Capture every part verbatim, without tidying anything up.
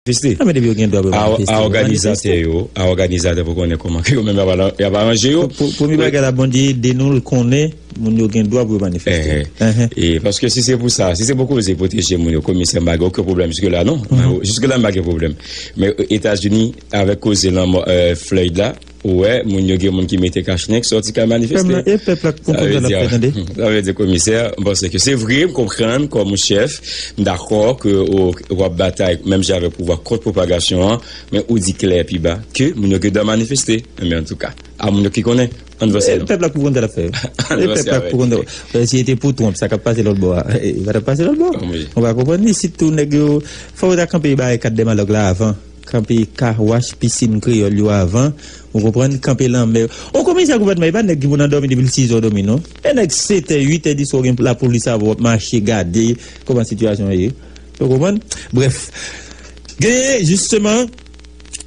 manifeste. A, men depi yo gen dwa pou yo manifeste, a, yo manifeste. Òganizatè yo, a òganizatè pou konnen kòman ke yo menm y ap ala-, y ap aranje yo. Pou, pou, premye bagay la, Bondye ede nou, l konnen moun yo gen dwa pou yo manifeste. E, paske si se pou sa, si se pou koze pwoteje moun yo, komisè, m pa gen okenn pwoblèm jiske la, non. Jiske la, m pa gen pwoblèm. Men, e, Etazini, avèk koze lanmò, e, Floyd la, ou wè, moun yo gen moun ki mete kachnen, ki sòti k al manifeste. Pèp la, e pèp la k konprann sa l ap fè, tande. Sa vle di, komisè, m panse ke se vre, m konprann, kòm yon chèf, m dakò ke w, w ap batay, menm jan avèk pouvwa, kont pwopagasyon an, men ou di klè pi ba ke moun yo gen dwa manifeste. Men antouka, a moun yo ki konnen, ann vanse non. Pèp la k pou konn sa l ap fè. Ann vanse avèk. E pèp la k pou konn sa l ap fè. Si se te pou Trump, sa k ap pase lòt bò a, e, pa t ap pase lòt bò. Ou pa konprann, isit tou nèg yo, fò yo ta kanpe barikad Dèmalòg la avan. Kanpe kawach pisin kreyòl yo avan, ou konprann, kanpe lanmè yo. Yon komisè gouvènman, e pa nèg ki pou nan dòmi depi l sizè w dòmi, non. E nèg setè, uitè di swa w gen lapolis avè w ap mache gade kòman sitiyasyon an ye. Ou konprann? Brèf. Genyen, jisteman,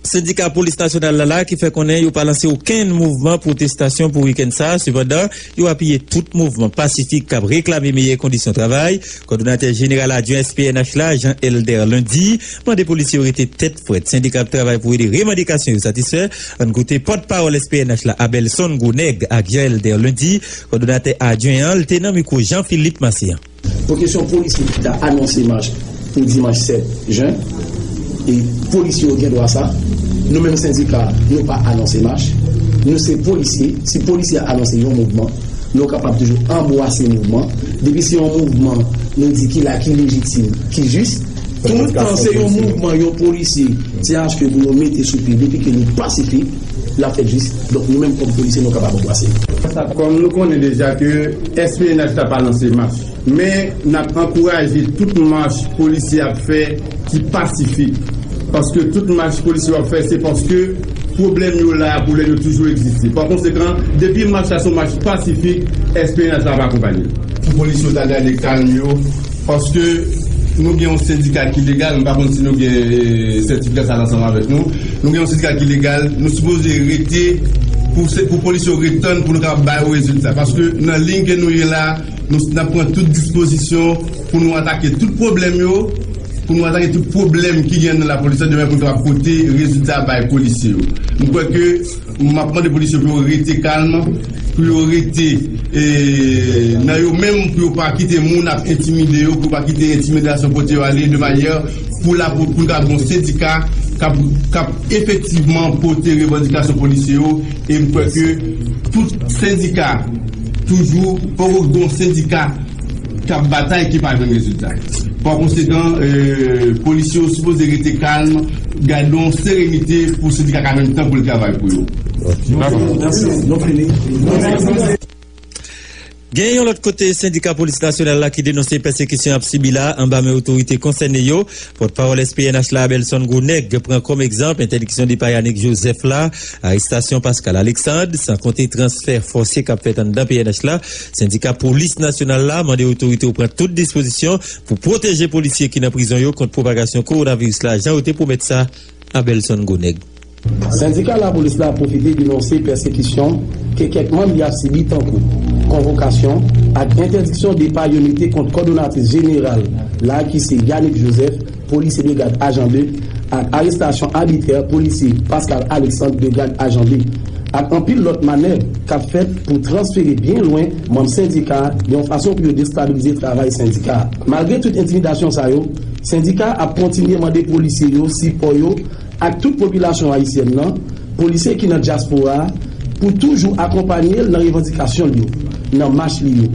sendika polis nasyonal la la ki fè konnen yo pa lanse okenn mouvman pwotestasyon pou wikenn sa a. Sepandan, yo apiye tout mouvman pasifik k ap reklame meyè kondisyon travay. Kòdonatè jeneral adjwen S P N H la, Jean Helder Lundy, mande polisye yo rete tèt frèt. Sendika ap travay pou ede revandikasyon yo satisfè. Ann koute pòtpawòl S P N H la, Abelson Gwonèg, ak Jean Helder Lundy, kòdonatè adjwen an, l te nan mikwo Jean Philippe Massé an. Pou kesyon polisye ki ta anonse mach pou dimanch sèt jen, e polisye yo gen dwa sa. Nou menm sendika, nou pa anonse mach. Nou se polisye. Si polisye a anonse yon mouvman, nou kapab toujou anbwase mouvman. Depi se yon mouvman, nou di ki la, ki lejitim, ki jis. Toutan se yon mouvman, yon polisye, T H Q pou yo mete sou pye, depi ke li pasifik, l ap fèt jis. Donk, nou menm kòm polisye, nou kapab anbwase. Kòm nou konnen deja ke S P N H la pa lanse mach, men n ap ankouraje tout mach polisye ap fè ki pasifik. Paske tout mach polisye yo ap fè, se paske pwoblèm yo la, pwoblèm yo toujou egziste. Pa konsekan, depi mach la se yon mach pasifik, S P N H la ap akonpanye l. Pou polisye yo ta gade kalm yo, paske nou gen yon sendika ki legal, m pa konn si nou gen, e, sètifika sa l ansanm avèk nou. Nou gen yon sendika ki legal, nou sipoze rete pou se, pou polisye yo ret tann pou nou kapab ba yo rezilta. Paske nan liy ke nou ye la, nou, n ap pran tout dispozisyon pou nou atake tout pwoblèm yo, pou nou atake tout pwoblèm ki gen nan lapolis la, de manyè pou nou kapab pote rezilta bay polisye yo. M kwè ke m ap mande polisye yo pou yo rete kalm, pou yo rete, e, nan yo menm, pou yo pa kite moun ap entimide yo, pou yo pa kite entimidasyon pote yo ale, de manyè pou la, pou, pou nou kapab gen yon sendika k ap, k ap efektivman pote revandikasyon polisye yo. E m kwè ke tout sendika, toujou, poko gen yon sendika k ap batay ki pa jwenn rezilta. Pa konsekan, e, polisye yo sipoze rete kalm, gade yon serenite pou sendika ka jwenn tan pou l travay pou yo. Dakò. Gen yon lòt kote, sendika polis nasyonal la ki denonse pèsekisyon y ap sibi la anba men otorite konsène yo. Pòtpawòl S P N H la, Abelson Gwonèg, pran kòm egzanp entèdiksyon depa Yanick Joseph la, arestasyon Pascal Alexandre, san konte transfè fòse k ap fèt anndan P N H la. Sendika polis nasyonal la mande otorite yo pran tout dispozisyon pou pwoteje polisye ki nan prizon yo kont pwopagasyon kowonaviris la, jan yo te pwomèt sa Abelson Gwonèg. Sendika lapolis la pwofite denonse pèsekisyon ke kèk manm li ap sibi, tankou konvokasyon ak entèdiksyon depa yo mete kont kòdonatris jeneral la ki se Yanick Joseph, polisye de grad ajan de, ak arestasyon abitrè polisye Pascal Alexandre, de grad ajan de, ak anpil lòt manèv k ap fèt pou transfere byen lwen manm sendika a yon fason pou yo destabilize travay sendika a. Malgre tout entimidasyon sa yo, sendika a ap kontinye mande polisye yo sipò yo ak tout popilasyon ayisyèn nan, polisye ki nan dyaspora a, pou toujou akonpanye l nan revandikasyon l yo, nan mach li yo,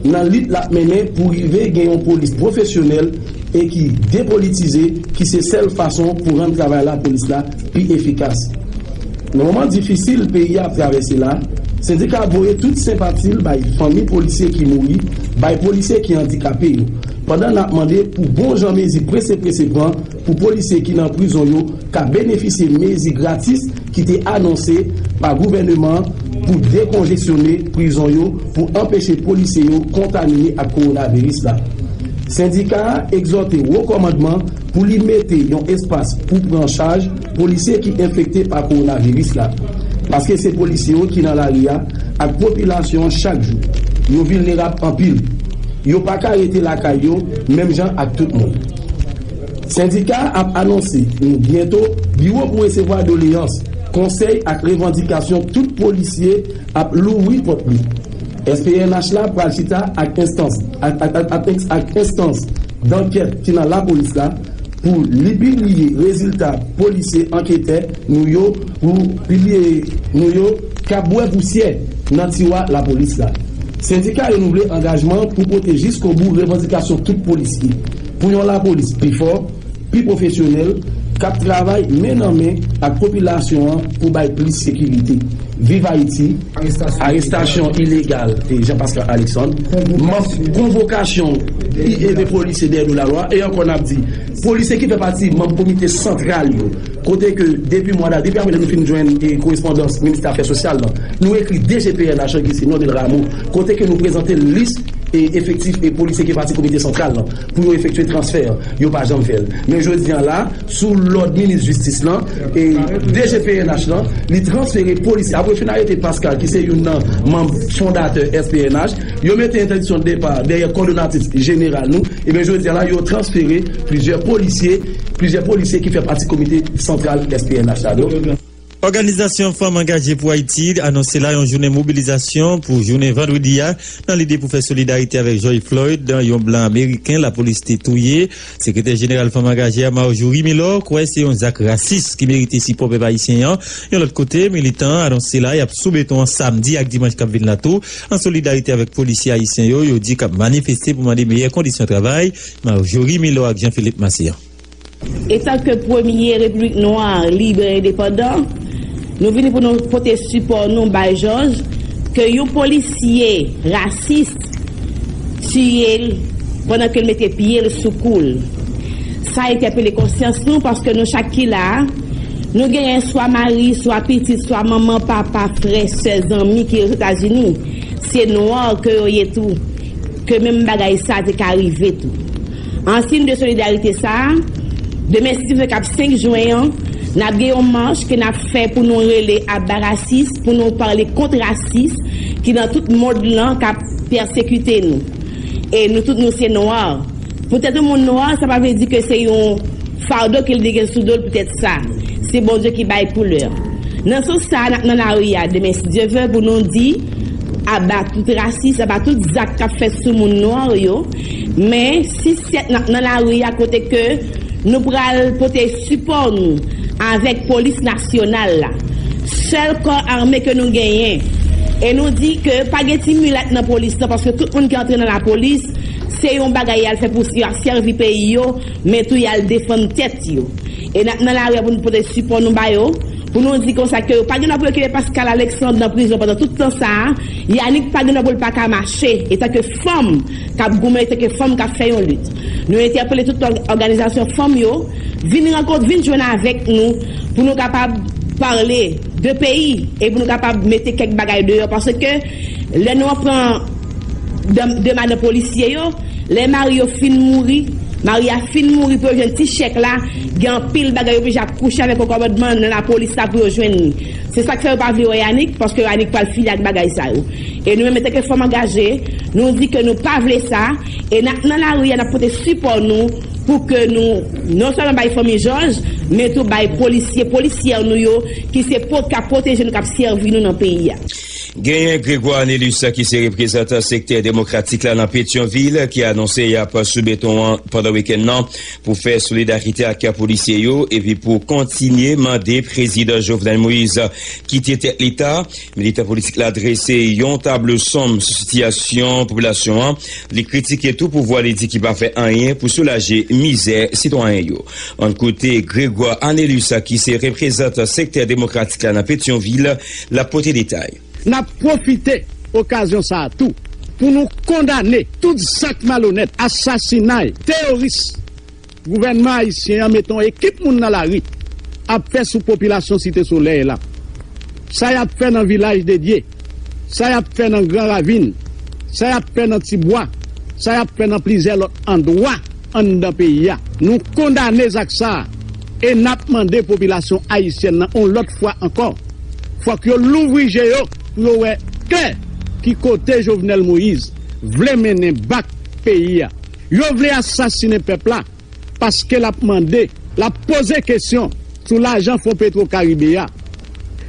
nan lit l ap mennen pou rive gen yon polis pwofesyonèl e ki depolitize, ki se sèl fason pou rann travay lapolis la pi efikas. Nan moman difisil peyi a ap travèse la, sendika a voye tout senpati l bay fanmi polisye ki mouri, bay polisye ki andikape yo, pandan n ap mande pou bon jan mezi prese prese pran pou polisye ki nan prizon yo ka benefisye mezi gratis ki te anonse pa gouvèneman an pou dekonjeksyone prizon yo, pou anpeche polisye yo kontamine ak kowonaviris la. Sendika a egzòte wo kòmandman pou li mete yon espas pou pran chaj polisye ki enfekte pa kowonaviris la. Paske se polisye yo ki nan lari a ak popilasyon an chak jou. Yo vilnerab anpil. Yo pa ka rete lakay yo menm jan ak tout moun. Sendika a ap anonse nou byento biwo pou resevwa doleyans, konsèy ak revandikasyon tout polisye ap louvri pòt li. S P N H la pral chita ak enstans ak, ak, ak, ak, ak enstans dankèt ki nan lapolis la pou li pibliye rezilta polisye anketè nou yo, pou pibliye nou yo k ap bwè pousyè nan tiwa lapolis la. Sendika renouvle angajman pou pote jiskobou revandikasyon tout polisye, pou yon lapolis pi fò, pi pwofesyonèl, k ap travay men nan men ak popilasyon an pou bay plis sekirite. Viv Ayiti! Arestasyon ilegal e Jean Pascal Alexandre, manm konvokasyon I E V polisye dèyè do lalwa, e ankò n ap di, polisye ki fè pati manm komite santral yo, kote ke depi mwa da, depi aprè nou fin jwenn e korespondans ministè afè sosyal lan, nou ekri D G P N H lan ki se Nonel Rameau, kote ke nou prezante lis e efektif e polisye ki pati komite santral lan pou yo efektye transfè, yo pa janm fè l. Men jodi an la, sou lòd minis jistis lan e D G P N H lan, li transfere polisye. Apre yo fin arete Pascal, ki se youn nan manm fondatè S P N H, yo mete entèdiksyon de depa dèyè kòdonatris jeneral nou. Ebyen, jodi a la, yo transfere plizyè polisye, plizyè polisye ki fè pati komite santral S P N H la. Donk, Òganizasyon Fanm Angaje pou Ayiti anonse la yon jounen mobilizasyon pou jounen vandredi a, nan lide pou fè solidarite avèk George Floyd, yon blan ameriken lapolis te touye. Sekretè jeneral Fanm Angaje a, Marjorie Milor, kwè se yon zak rasis ki merite sipò pèp ayisyen an. Yon lòt kote, militan an anonse la y ap sou beton an samdi ak dimanch k ap vin la tou, an solidarite avèk polisye ayisyen yo, yo di k ap manifeste pou mande meyè kondisyon travay. Marjorie Milor ak Jean Philippe Massian. Etan ke premye repiblik nwa lib e endepandan, nou vini pou nou pote sipò nou bay Jòj, ke yon polisye rasis tiye l pandan ke l mete pye l sou kou l. Sa entèpele konsyans nou, paske nou chak ki la a, nou genyen swa mari, swa pitit, swa manman, papa, frè, sè, zanmi ki Ozetazini. Se nwa ke yo ye tou, ke menm bagay sa te ka rive tou. An siy de solidarite sa a, demen, si Dye vle, k ap senk jen an, n ap gen yon mach ke n ap fè pou nou rele aba rasis, pou nou pale kont rasis ki nan tout mond lan k ap pèsekite nou. E nou tout, nou se nwa. Poutèt yon moun nwa, sa pa vle di ke se yon fado ke l te gen sou do l poutèt sa. Se Bondye ki bay koulè. Nan sans sa a, n ap nan lari a demen, si Dye vle, pou nou di aba tout rasis, aba tout zak k ap fèt sou moun nwa yo. Men, sis sèt, n ap nan lari a, kote ke nou pral pote sipò nou avèk polis nasyonal la. Sèl kò ame ke nou genyen. E nou di ke pa gen ti milat nan polis lan, paske tout moun ki antre nan lapolis, se yon bagay y al fè pou y al sèvi peyi yo, men tou y al defann tèt yo. E n ap nan lari a pou nou pote sipò nou ba yo, pou nou di konsa ke yo pa gen dwa pou yo kenbe Pascal Alexandre nan prizon pandan tout tan sa a, Yanick pa gen dwa pou l pa ka mache, etanke fanm k ap goumen, etanke fanm k ap fè yon lit. Nou entèpele tout òg-, òganizasyon fanm yo, vin rankont, vin jwenn avèk nou, pou nou kapab pale de peyi, e pou nou kapab mete kèk bagay deyò, paske lè nou pran de, de madan polisye yo, lè mari yo fin mouri, mari a fin mouri pou yo jwenn ti chèk la, gen anpil bagay yo oblije ap kouche avèk yon kòmandman nan lapolis la pou yo jwenn li. Se sa k fè yo pa vle wè Yanick, paske Yanick pral fini ak bagay sa yo. E nou menm, antanke fanm angaje, nou di ke nou pa vle sa, e n ap nan lari a, n ap pote sipò nou pou ke nou non sèlman bay fanmi Jòj, men tou bay polisye, polisyè nou yo, ki se po-, k ap pwoteje nou, k ap sèvi nou nan peyi a. Genyen Grégoire Anelus, ki se reprezantan sektè demokratik la nan Petyonvil, ki anonse y ap sou beton an pandan wikenn nan pou fè solidarite ak polisye yo epi pou kontinye mande prezidan Jovenel Moïse kite tèt Leta. Militan politik la drese yon tablo sonm sou sitiyasyon popilasyon an. Li kritike tou pouvwa li di ki pa fè anyen pou soulaje mizè sitwayen yo. Ann koute Grégoire Anelus, ki se reprezantan sektè demokratik la nan Petyonvil, l ap pote detay. N ap pwofite okazyon sa a tou pou nou kondane tout zak malonèt, asasinay, teyoris gouvènman ayisyen an mete yon ekip moun nan lari ap fè sou popilasyon Site Solèy la. Sa y ap fè nan Vilaj de Dye, sa y ap fè nan Gran Ravin, sa y ap fè nan Ti Bwa, sa y ap fè nan plizyè lòt andwa anndan peyi a. Nou kondane zak sa a e n ap mande popilasyon ayisyèn nan yon lòt fwa ankò, fòk yo louvri je yo pou yo wè klè ki kote Jovenel Moïse vle mennen bak peyi a. Yo vle asasinen pèp la. paske l ap mande, l ap poze kesyon sou lajan Fon Petwo Karibe a.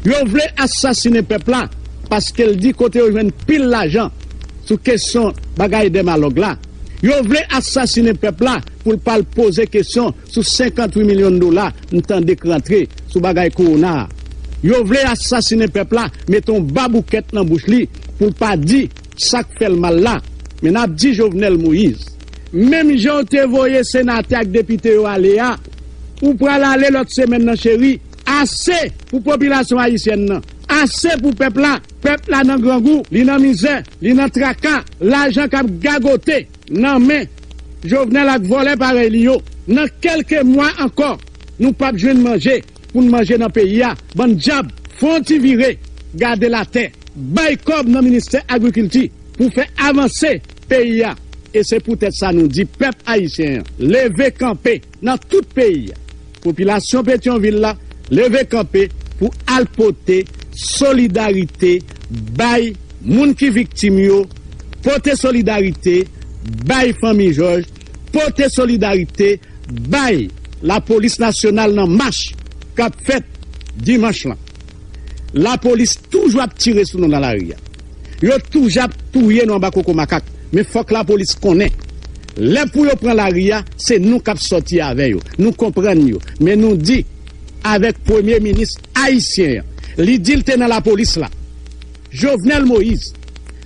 Yo vle asasinen pèp la paske l di kote yo jwenn pil lajan sou kesyon bagay dèmalòg la. Yo vle asasinen pèp la pou l pa al poze kesyon sou senkantwit milyon dola m tande k rantre sou bagay kowona a. Yo vle asasinen pèp la, mete yon baboukèt nan bouch li pou l pa di sa k fè l mal la. Men n ap di Jovenel Moïse, menm jan w te voye senatè ak depite yo ale a, ou pral ale lòt semèn nan, cheri. Ase pou popilasyon ayisyèn nan. Ase pou pèp la. Pèp la nan grangou, li nan mizè, li nan traka, lajan k ap gagote nan men Jovenel ak vòlè parèy li yo. Nan kèlke mwa ankò, nou p ap jwenn manje pou n manje nan peyi a. Bann djab, fè yon ti vire, gade latè. Bay kòb nan ministè agrikilti pou fè avanse peyi a. E se poutèt sa nou di pèp ayisyen an, leve kanpe nan tout peyi a. Popilasyon Petyonvil la, leve kanpe pou al pote solidarite bay moun ki viktim yo, pote solidarite bay fanmi Jòj, pote solidarite bay lapolis nasyonal nan mach k ap fèt dimanch lan. Lapolis toujou ap tire sou nou nan lari a. Yo toujou ap touye nou anba koko makak. Men fòk lapolis konnen, lè pou yo pran lari a, se nou k ap sòti avè yo. Nou konprann yo. Men nou di, avèk premye minis ayisyen an, li di l te nan lapolis la. Jovenel Moïse,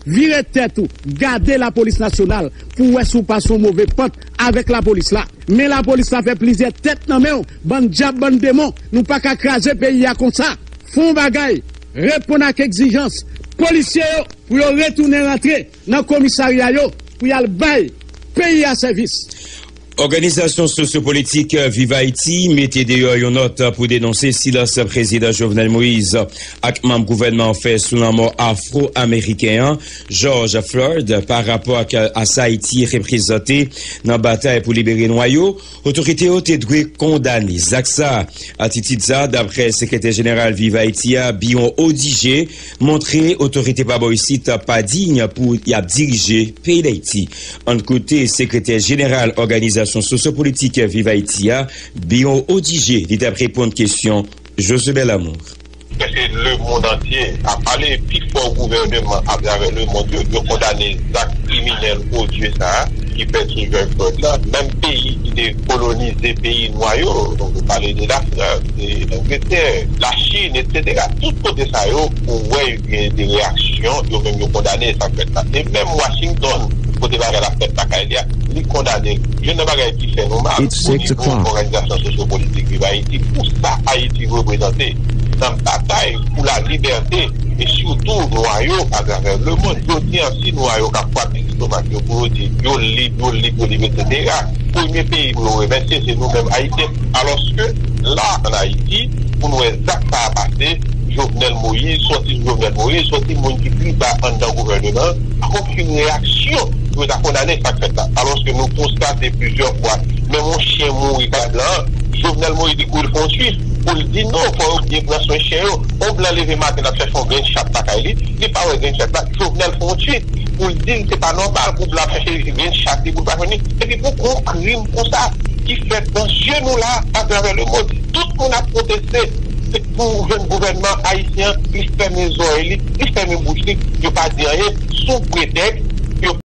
vire tèt ou, gade lapolis nasyonal pou w wè si w pa sou yon move pant avèk lapolis la. Men lapolis la fè plizyè tèt nan men w. Bann djab, bann demon, nou pa ka kraze peyi a konsa. Fè yon bagay, reponn ak egzijans polisye yo pou yo retounen rantre nan komisarya yo pou y al bay peyi a sèvis. Òganizasyon sosyopolitik Viv Ayiti mete deyò yon nòt pou denonse silans prezidan Jovenel Moïse ak manm gouvènman an fè sou lanmò afwo-ameriken an, George Floyd, pa rapò ak sa Ayiti reprezante nan batay pou libere nwa yo. Otorite yo te dwe kondane zak sa a. Atitid sa a, daprè sekretè jeneral Viv Ayiti a, Biron Odigé, montre otorite pa bò isit pa diy pou y ap dirije peyi Dayiti. Ann koute sekretè jeneral òganizasyon sosyopolitik Viv Ayiti a, Biron Odigé, li t ap reponn kesyon Josebel Amour. Prèske lemonn antye ap pale, pi fò gouvèneman atravè lemonn yo, yo kondane zak kriminèl odye sa a ki fèt sou George Floyd la. Menm peyi ki te kolonize peyi nwa yo, donk, nou pale de Lafrans, de Langletè, Lachin, etsetera. Tout kote sa yo, ou wè gen de reyaksyon, yo menm yo kondane sa k fèt la. E menm Washington, kote bagay la fèt lakay li a, li kondane l. Youn nan bagay ki fè nou mal, o nivo òganizasyon sosyopolitik Viv Ayiti, pou sa Ayiti reprezante nan batay pou lalibète, e sitou nwa yo atravè lemonn. Jodi a, si nwa yo ka frape lestomak yo pou yo di yo lib, yo lib, yo lib, etsetera, premye peyi pou yo remèsye, se nou menm Ayisyen. Alòske la, ann Ayiti, pou n wè zak sa a pase, Jovenel Moïse, sòti sou Jovenel Moïse, sòti moun ki pi ba anndan gouvèneman an, pa gen okenn reyaksyon pou yo ta kondane sa k fèt la. Alòske nou konstate plizyè fwa, menm yon chen mouri kay blan an, Jovenel Moïse li kouri l fè yon swif pou l di non, fò yo byen pran swen chen yo. Yon blan leve maten l ap chèche yon grenn chat lakay li, li pa wè grenn chat la, Jovenel fè yon swif pou l di l se pa nòmal pou blan ap chèche grenn chat li pou l pa jwenn li. Epi pou gon krim konsa ki fèt nan zye nou la, atravè lemonn, tout moun ap pwoteste, se pou jwenn gouvènman ayisyen an, li fèmen zòrèy li, li fèmen bouch li, yo pa di anyen, sou pretèks yo